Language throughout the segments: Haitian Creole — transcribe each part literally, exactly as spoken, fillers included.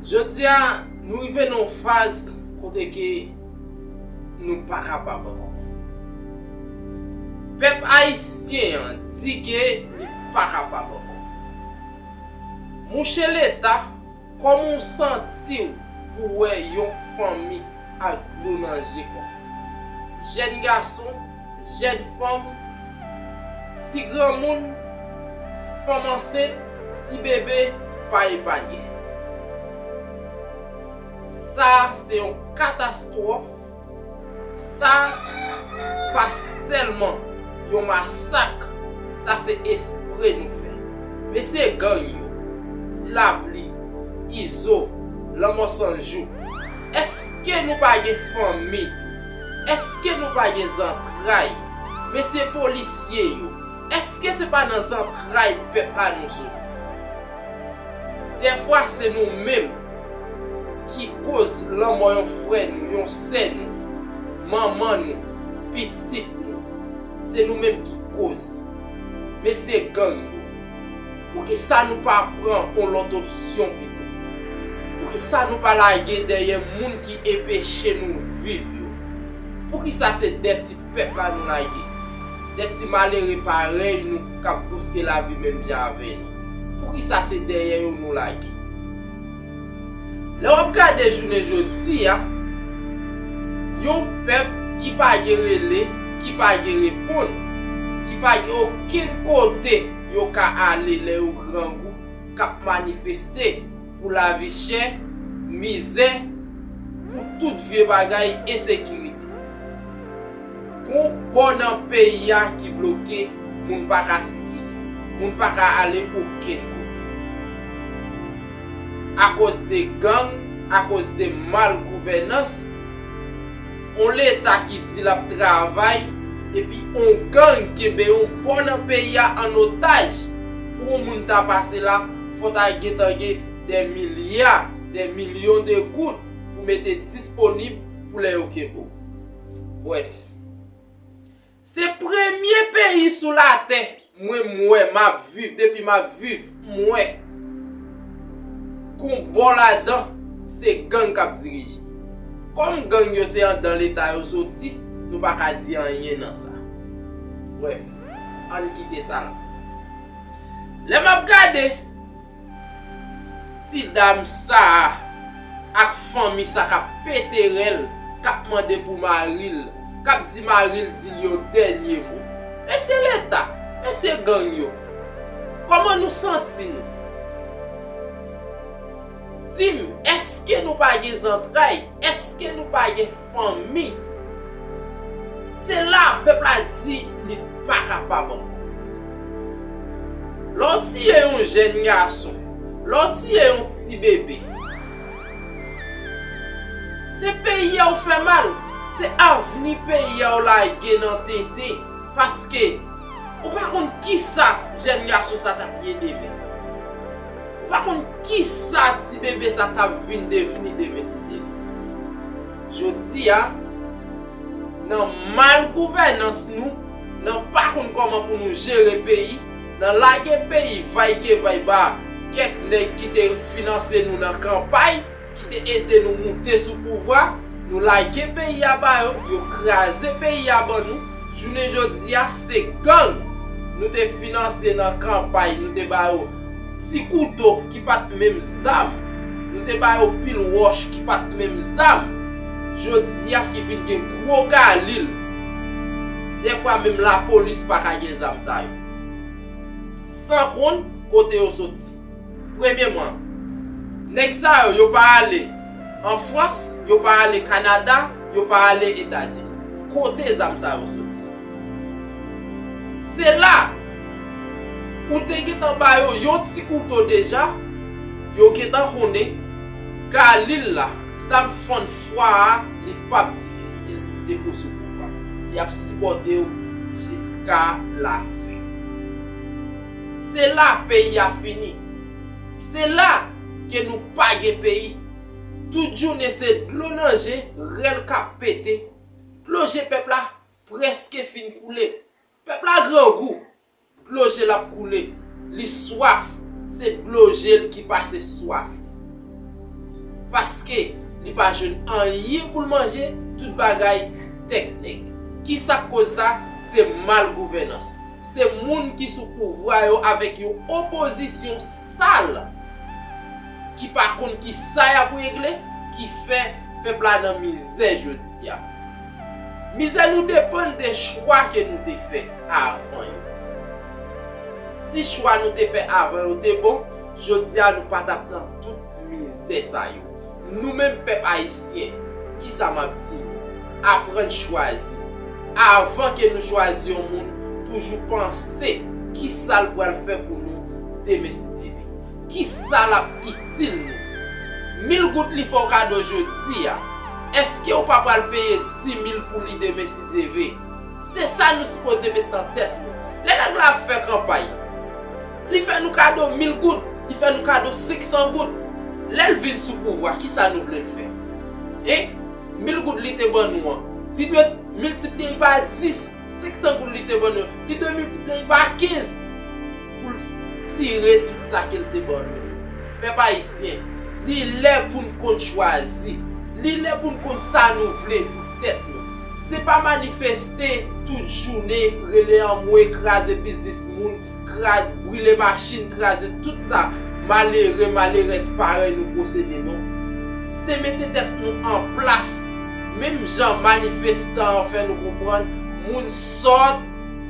Jodi a, nou rive nan yon faz kote ke nou pa kapab ankò. Pèp ayisyen an di ke li pa kapab ankò. Mouche Leta, kòman w santi w pou w wè yon fanmi ak dlo nan je konsa? Jèn gason, jèn fanm, ti granmoun, fanm ansent, ti bebe pa epanye. Sa se yon katastwòf. Sa pa sèlman yon masak, sa se espre nou fè. Mesye gang yo, Ti Lapli, Izo, Lanmò San Jou, èske nou pa gen fanmi tou? Èske nou pa gen zantray? Mesye polisye yo, èske se pa nan zantray pèp la nou soti? Dèfwa se nou menm ki koz lanmò yon frè nou, yon sè nou, manman nou, pitit nou. Se nou menm ki koz. Mesye gang yo, poukisa nou pa pran yon lòt opsyon pito? Poukisa nou pa lage dèyè moun ki enpeche nou viv yo? Poukisa se dèti pèp la nou lage? Dèti malere parèy nou k ap bouske lavi menm jan avè nou. Poukisa se dèyè yo nou lage? Lè w ap gade jounen jodi a, yon pèp ki pa gen rele, ki pa gen reponn, ki pa gen okenn kote yo ka ale lè yo grangou, k ap manifeste pou lavi chè, mizè, pou tout vye bagay, ensekirite. Gon bò nan peyi a ki bloke, moun pa ka sikile, moun pa ka ale okenn kote. Akoz de gang, akoz de mal gouvènans, on Leta ki di l ap travay, epi on gang kenbe yon bò nan peyi a an otaj. Pou yon moun ta pase la, fò ta gentan gen dè milya, dè milyon de goud pou mete disponib pou lè yo kenbe w. Brèf, se premye peyi sou latè mwen m wè, m ap viv, depi m ap viv, m wè gon bò ladan se gang k ap dirije. Kòm gang yo se anndan Leta yo soti, nou pa ka di anyen nan sa. Brèf, ann kite sa la. Lè m ap gade ti dam sa a ak fanmi sa k ap pete rèl, k ap mande pou mari l, k ap di mari l di l yon dènye mo. Mesye Leta, mesye gang yo, kòman nou santi nou? Di m, èske nou pa gen zantray? Èske nou pa gen fanmi? Se la pèp la di li pa kapab ankò. Lè w tiye yon jèn gason, lè w tiye yon ti bebe, se peyi a w fè mal, se avni peyi a w lage nan tenten, paske ou pa konn kisa jèn gason sa t ap ye demen. Ou pa konn kisa ti bebe sa t ap vin devni demen si Dye vle. Jodi a, nan mal gouvènans nou, nan pa konn kòman pou nou jere peyi, nan lage peyi vay ke vay ba kèk nèg ki te finanse nou nan kanpay, ki te ede nou moute sou pouvwa, nou lage peyi a ba yo, yo kraze peyi a ban nou. Jounen jodi a, se gang nou te finanse nan kanpay, nou te ba yo ti kouto ki pa t menm zam, nou te ba yo pil wòch ki pa t menm zam. Jodi a ki vin gen gwo galil. Dèfwa menm lapolis pa ka gen zam sa yo. San konn kote yo soti. Premyèman, nèg sa yo, yo pa ale an Frans, yo pa ale Kanada, yo pa ale Etazini. Kote zam sa yo soti? Se la ou te gentan ba yo yon ti kouto deja, yo gentan konnen galil la, zam fann fwa a, li p ap difisil depi w sou pouvwa. Y ap sipòte w jiska lafen. Se la peyi a fini. Se la ke nou pa gen peyi. Tout jounen se dlo nan je, rèl k ap pete. Dlo je pèp la prèske fin koule. Pèp la grangou. Dlo je l ap koule. Li swaf. Se dlo je l ki pase swaf li. Paske li pa jwenn anyen pou l manje, tout bagay tèt nèg. Kisa k koz sa? Se mal gouvènans. Se moun ki sou pouvwa yo avèk yon opozisyon sal ki pa konn kisa y ap regle, ki fè pèp la nan mizè jodi a. Mizè nou depann de chwa ke nou te fè avan yo. Si chwa nou te fè avan yo te bon, jodi a nou pa t ap nan tout mizè sa yo. Nou menm pèp ayisyen, kisa m ap di nou? Aprann chwazi. Avan ke nou chwazi yon moun, toujou panse kisa l pral fè pou nou demen si Dye vle. Kisa l ap itil nou? Mil goud li fè w kado jodi a, èske w pa pral peye di mil pou li demen si Dye vle? Se sa nou sipoze met nan tèt nou. Lè nèg la ap fè kanpay, li fè nou kado mil goud, li fè nou kado senk san goud. Lè l vin sou pouvwa, kisa nou vle l fè? Hein? Mil goud li te ban nou an, li dwe miltipliye l pa dis. Senk san goud li te ban nou, li dwe miltipliye l pa kenz pou l tire tout sa ke l te ban nou. Pèp ayisyen, li lè pou n konn chwazi. Li lè pou n konn sa nou vle pou tèt nou. Se pa manifeste tout jounen, rele anmwe, kraze biznis moun, kraze, brile machin, kraze tout sa malere, malerèz parèy nou pwosede, non. Se mete tèt nou an plas. Menm jan manifestan an fè nou konprann, moun sòt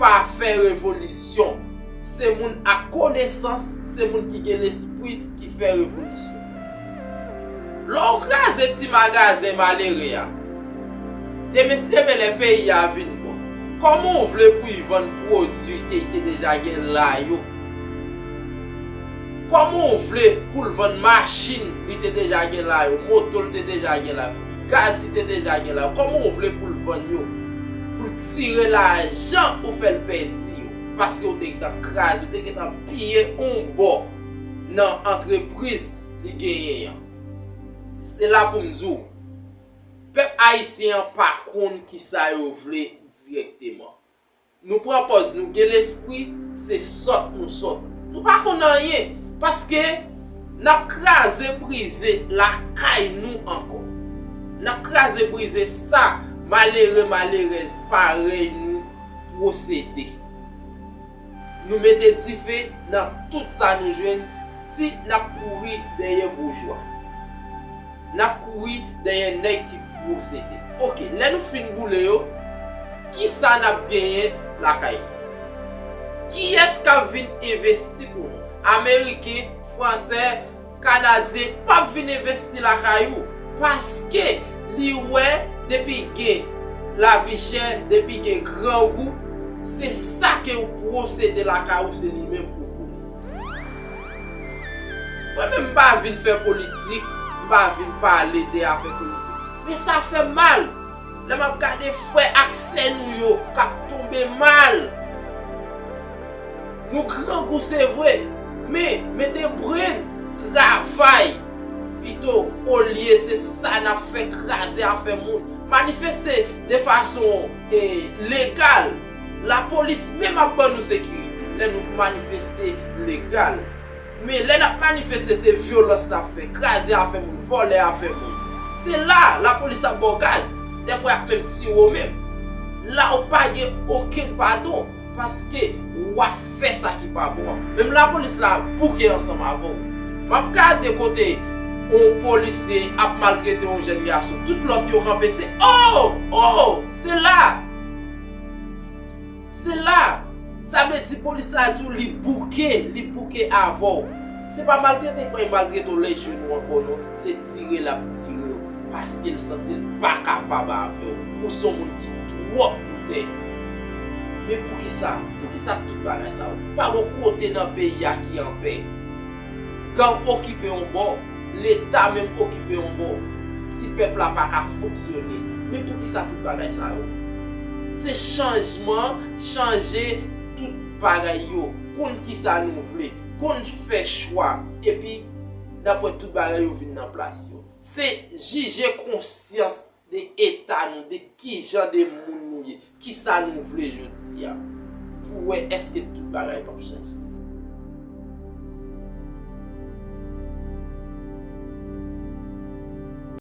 pa fè revolisyon. Se moun ak konesans, se moun ki gen lespri ki fè revolisyon. Lè w kraze ti magazen malere a, demen si Dye vle lè peyi a vin bon, kòman w vle pou y vann pwodui ke y te deja gen la yo? Kòman w vle pou l vann machin li te deja gen la yo, moto l te deja gen la yo, gaz li te deja gen la yo? Kòman w vle pou l vann yo, pou l tire lajan ou fè l pèdi yo? Paske w te gentan kraze, w te gentan piye yon bò nan antrepriz li genyen an. Se la pou m di w, pèp ayisyen an pa konn kisa yo vle dirèkteman. Nou pran pòz nou gen lespri, se sòt nou sòt. Nou pa konn anyen, paske n ap kraze brize lakay nou ankò. N ap kraze brize sa malere malerèz parèy nou pwosede. Nou mete dife nan tout sa nou jwenn, si n ap kouri dèyè boujwa. N ap kouri dèyè nèg ki pwosede. Oke, lè nou fin boule yo, kisa n ap genyen lakay nou? Kiyès k ap vin envesti pou nou? Ameriken, Fransè, Kanadyen p ap vin envesti lakay ou, paske li wè depi gen lavi chè, depi gen grangou, se sa ke ou pwosede lakay ou, se li menm ou konnen. Mwen menm m pa vin fè politik, m pa vin pale de afè politik. Men sa fè m mal lè m ap gade frè ak sè nou yo k ap tonbe mal. Nou grangou se vre, men mete brenn, travay pito, olye se sa n ap fè, kraze afè moun. Manifeste de fason e, legal. Lapolis menm ap ban nou sekirite lè nou manifeste legal. Men lè n ap manifeste, se vyolans n ap fè, kraze afè moun, vòlè afè moun. Se la lapolis ap ba w gaz, dèfwa y ap menm tiye w menm. La ou pa gen okenn padon, paske w ap fè sa ki pa bon an. Menm lapolis la bouke ansanm avè w. M ap gade kote yon polisye ap maltrete yon jèn gason, tout lòt yo kanpe, se, oh, oh, se la. Se la. Sa vle di polis la di w li bouke, li bouke avè w. Se pa maltrete kò'y maltrete w lè l jwenn ou ankò non, se tire l ap tire w, paske l santi l pa kapab avè w. Ou se yon moun ki twòp pou tè. Men poukisa, poukisa tout bagay sa yo? Pa gon kote nan peyi a ki anpè. Gang okipe yon bò, Leta menm okipe yon bò. Ti pèp la pa ka fonksyone. Men poukisa tout bagay sa yo? Se chanjman, chanje tout bagay yo. Konn kisa nou vle, konn fè chwa, epi n ap wè tout bagay yo vin nan plas yo. Se jije konsyans de eta nou, de kijan de moun nou ye, kisa nou vle jodi a, pou wè èske tout bagay p ap chanje.